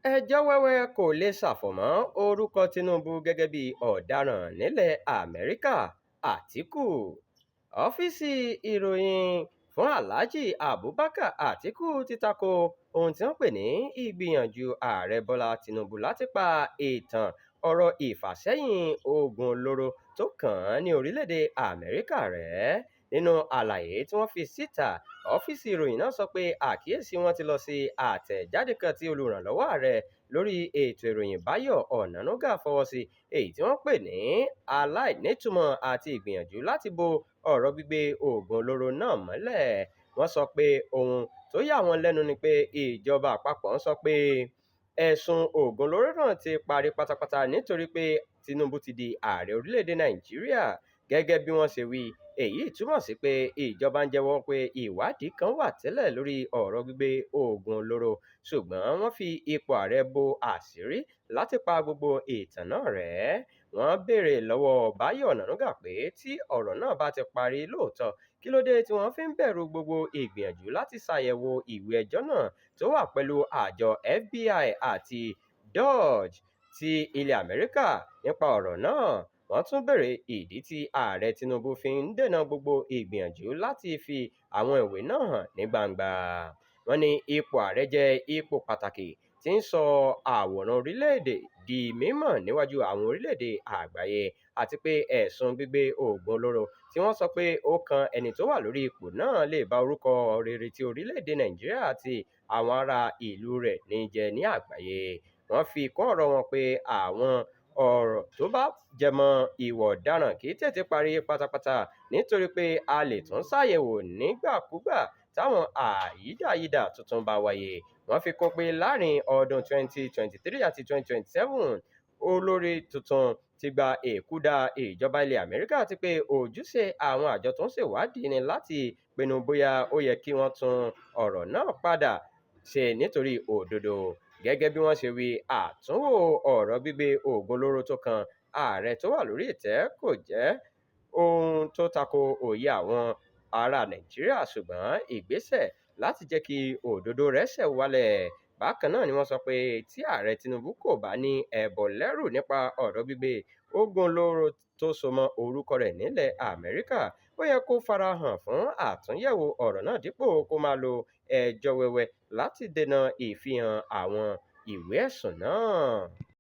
Ẹjọ́ wẹ́wẹ́ kò lè ṣàfọ̀mọ́ orúkọ Tinubu gẹ́gẹ́ bíi ọ̀daràn nílẹ̀ Amẹ́ríkà – Àtíkù. Ọ́fíìsì ìròyìn fún Alhaji Abubakar Atiku ti tako ohun tí wọ́n pè ní ìgbìyànjú Ààrẹ Bọ́lá Tinubu láti pa ìtàn ọ̀rọ̀ ìfàsẹ́yìn oògùn olóró tó kàn án ní orílẹ̀-èdè Amẹ́ríkà rẹ́. Nínú àlàyé tí wọ́n fi síta, ọ́fíìsì ìròyìn náà sọ pé àkíyèsí wọn ti lọ sí àtẹ̀jáde kan tí olùrànlọ́wọ́ ààrẹ lórí ètò ìròyìn Báyọ̀ Ọ̀nànúgà fọwọ́ sí, èyí tí wọ́n pè ní aláìnítumọ̀ àti ìgbìyànjú láti bo ọ̀rọ̀ gbígbé oògùn olóró náà mọ́lẹ̀. Wọ́n sọ pé ohun tó yà wọ́n lẹ́nu ni pé ìjọba àpapọ̀ ń sọ pé ẹ̀sùn oògùn olóró náà ti parí pátápátá nítorí pé Tinubu ti di ààrẹ orílẹ̀-èdè Nàìjíríà. Gẹ́gẹ́ bí wọ́n ṣe wí, èyí túmọ̀ sí pé ìjọba ń jẹ́wọ́ pé ìwádìí kan wà tẹ́lẹ̀ lórí ọ̀rọ̀ gbígbé oògùn olóró, ṣùgbọ́n wọ́n fi ipò ààrẹ bo àṣírí láti pa gbogbo ìtàn náà rẹ́. Wọ́n béèrè lọ́wọ́ Báyọ̀ Ọ̀nànúgà pé tí ọ̀rọ̀ náà bá ti parí lóòótọ́, kí ló dé tí wọ́n fi ń bẹ̀rù gbogbo ìgbìyànjú láti ṣàyẹ̀wò ìwé ẹjọ́ náà tó wà pẹ̀lú àjọ FBI àti DOJ ti ilẹ̀ Amẹ́ríkà nípa ọ̀rọ̀ náà. Wọ́n tún béèrè ìdí tí Ààrẹ Tinubu fi ń dènà gbogbo ìgbìyànjú láti fi àwọn ìwé náà hàn ní gbangba. Wọ́n ní ipò ààrẹ jẹ́ ipò pàtàkì tí ń sọ àwòrán orílẹ̀-èdè di mímọ̀ níwájú àwọn orílẹ̀-èdè àgbáyé, àti pé ẹ̀sùn gbígbé oògùn olóró tí wọ́n sọ pé ó kan ẹni tó wà lórí ipò náà lè ba orúkọ rere tí orílẹ̀-èdè Nàìjíríà àti àwọn ará ìlú rẹ̀ ní jẹ́ ní àgbáyé. Wọ́n fi kún ọ̀rọ̀ wọn pé àwọn ọ̀rọ̀ tó bá jẹmọ́ ìwà ọ̀daràn kì í tètè parí pátápátá nítorí pé a lè tún ṣàyẹ̀wò nígbàkúùgbà táwọn àyídáyidà tuntun bá wáyé. Wọ́n fi kún pé láàárín ọdún 2023 àti 2027, olórí tuntun ti gba èkúdà ìjọba ilẹ̀ Amẹ́ríkà àti pé ojúṣe àwọn àjọ tó ń ṣèwádìí ni láti pinnu bóyá ó yẹ kí wọ́n tún ọ̀rọ̀ náà padà ṣe nítorí òdodo. Gẹ́gẹ́ bí wọ́n ṣe wí, àtúnwò ọ̀rọ̀ gbígbé oògùn olóró tó kan ààrẹ tó wà lórí ìtẹ́ kò jẹ́ ohun tó tako òye àwọn ará Nàìjíríà, ṣùgbọ́n ìgbésẹ̀ láti jẹ́ kí òdodo rẹ́sẹ̀ walẹ̀. Bákan náà ni wọ́n sọ pé tí Ààrẹ Tinubu kò bá ní ẹbọ lẹ́rù nípa ọ̀rọ̀ gbígbé oògùn olóró tó so mọ́ orúkọ rẹ̀ nílẹ̀ Amẹ́ríkà, ó yẹ kó farahàn fún àtúnyẹ̀wò ọ̀rọ̀ náà dípò kó máa lo ẹjọ́ wẹ́wẹ́ láti dènà ìfihàn àwọn ìwé ẹ̀sùn náà.